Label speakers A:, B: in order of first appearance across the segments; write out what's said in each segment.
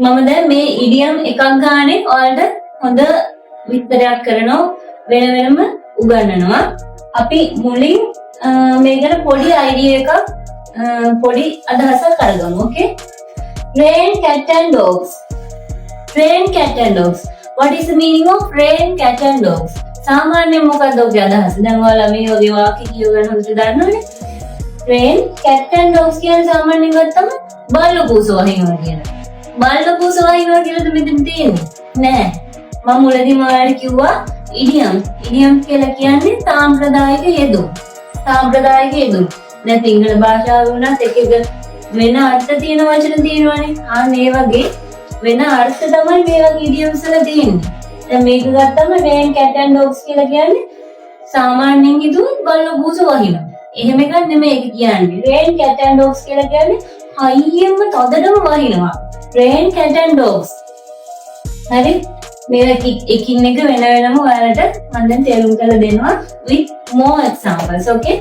A: මම දැන් මේ ඉඩියම් එකක් ගානේ ඔයාලට හොඳ විස්තරයක් කරනවා, වෙන වෙනම උගන්වනවා. අපි මුලින් මේ ගැන පොඩි අයිඩියා එකක්, පොඩි අදහසක් අරගමු. Okay, rain cat and dogs. Rain cat and dogs. What is the meaning of rain cat and dogs? සාමාන්‍යයෙන් මොකක්ද ඔකේ අදහස? දැන් ඔයාලා මේ වගේ වාක්‍ය කියවගෙන හොඳට දන්නවනේ. Rain cat and dogs කියන්නේ සාමාන්‍යයෙන් ගත්තම බල්ලෝ පූසෝ වහිනවා කියන. බල්ලෝ පූසෝ වහිනවා කියලාද මෙතන තියෙන්නේ? නෑ. මම මුලදීම ඔයාලට කිව්වා ඉඩියම්. ඉඩියම් කියලා කියන්නේ සාම්ප්‍රදායික යෙදුම්. සාම්ප්‍රදායික යෙදුම්. දැන් සිංහල භාෂාව වුණත් එක එක වෙන අර්ථ තියෙන වචන තියෙනවනේ. ආන්න ඒ වගේ වෙන අර්ථ තමයි මේ වගේ ඉඩියම්ස් වල තියෙන්නේ. දැන් මේක ගත්තම rain cat and dogs කියලා කියන්නේ සාමාන්‍යයෙන් හිතුවොත් බල්ලෝ පූසෝ වහිනවා. එහෙම එකක් නෙමෙයි ඒක කියන්නේ. Rain cat and dogs කියලා කියන්නේ හයියෙන්ම තදටම වහිනවා. Rain cat and dogs. හරි, මේවා එකින් එක වෙන වෙනම ඔයාලට මම දැන් තේරුම් කරලා දෙනවා with more examples. Okay,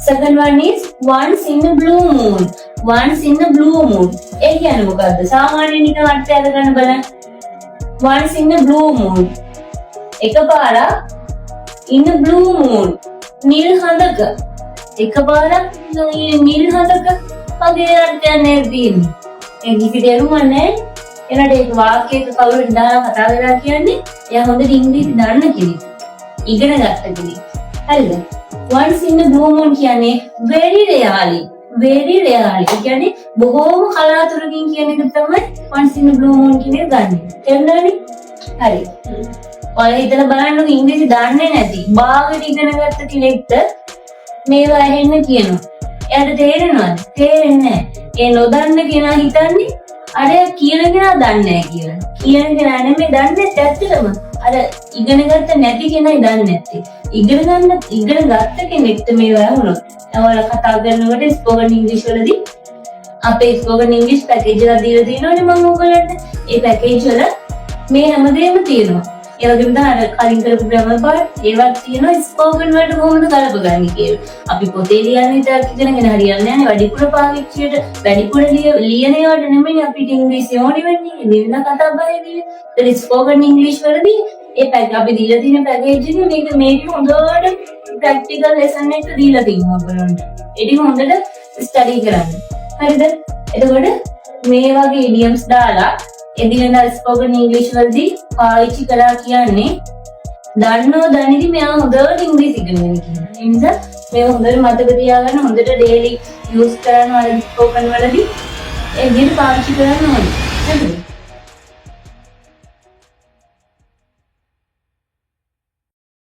A: second one is once in a blue moon. Once in a blue moon, ඒ කියන්නේ මොකද්ද? සාමාන්‍යයෙන් නිකන් අර්ථය අරගන්න බලන්න. Once in a blue moon, එකපාරක්, in a blue moon, නිල් හඳක. එකපාරක් නිල් හඳක වගේ අර්ථයක් නේද තියෙන්නේ? ඒ කිසි තේරුමක් නැහැ. එනට ඒක වාක්‍යයක කවුරු හරි දාලා කතා කරලා කියන්නේ එයා හොඳට ඉංග්‍රීසි දන්න කෙනෙක්, ඉගෙන ගත්ත කෙනෙක්. හරිද? Once in a blue moon කියන්නේ very rarely. Very rarely. ඒ කියන්නේ බොහෝම කලාතුරකින් කියන එක තමයි once in a blue moon කියන එක ගන්නෙ. තේරුණානේ? හරි. ඔයාලා හිතලා බලන්නකෝ, ඉංග්‍රීසි දන්නේ නැති, බාගෙට ඉගෙන ගත්ත කෙනෙක්ට මේවා ඇහෙන්න කියනවා. එයාට තේරෙනවද? තේරෙන්නේ නැහැ. ඒ නොදන්න කෙනා හිතන්නේ අර කියන කෙනා දන්නේ නැහැ කියලා. කියන කෙනා නෙමෙයි දන්නේ නැත්තේ ඇත්තටම. අර ඉගෙන ගත්ත නැති කෙනයි දන්නේ නැත්තේ. ඉගෙන ගන්න ඉගෙන ගත්ත කෙනෙක්ට මේවා ඇහුනොත්, ඔයාලා කතා කරනකොට ස්පෝකන් ඉංග්‍රීසි වලදී, අපේ ස්පෝකන් ඉංග්‍රීසි පැකේජ් එකක් දීලා තියෙනවනේ මම ඔයගොල්ලන්ට. ඒ පැකේජ් වල මේ හැමදේම තියෙනවා. ඒ වගේම තමයි අර කලින් කරපු ග්‍රැමර් පාර්ට් ඒවත් තියෙනවා, ස්පෝකන් වලට කොහොමද ගලපගන්නේ කියලා. අපි පොතේ ලියන්න විතරක් ඉගෙනගෙන හරියන්නේ නැහැ නේ. වැඩිපුර පාවිච්චියට, වැඩිපුර ලියන ඒවාට නෙමෙයි අපිට ඉංග්‍රීසි ඕනේ වෙන්නේ. එදිනෙදා කතා බහේදී. ඒතර ස්පෝකන් ඉංග්‍රීසි වලදී ඒ පැක් අපි දීලා තියෙන පැකේජ් එක මේක මේක හොඳට ප්‍රැක්ටිකල් ලෙසන් එක දීලා තියෙනවා ඔයගොල්ලන්ට. ඒ ටික හොඳට ස්ටඩි කරන්න. හරිද? එතකොට මේ වගේ ඉඩියම්ස් දාලා එදිනෙදා ස්පෝකන් ඉංග්‍රීසි වලදී පාවිච්චි කළා කියන්නේ දන්නව දනිදි මෙයා හොඳට ඉංග්‍රීසි ඉගෙනගෙන කියලා. ඒ නිසා මේ හොඳට මතක තියාගන්න, හොඳට ඩේලි යූස් කරන්න. අර ස්පෝකන් වලදී ඒ විදිහට පාවිච්චි කරන්න ඕනේ. හරිද?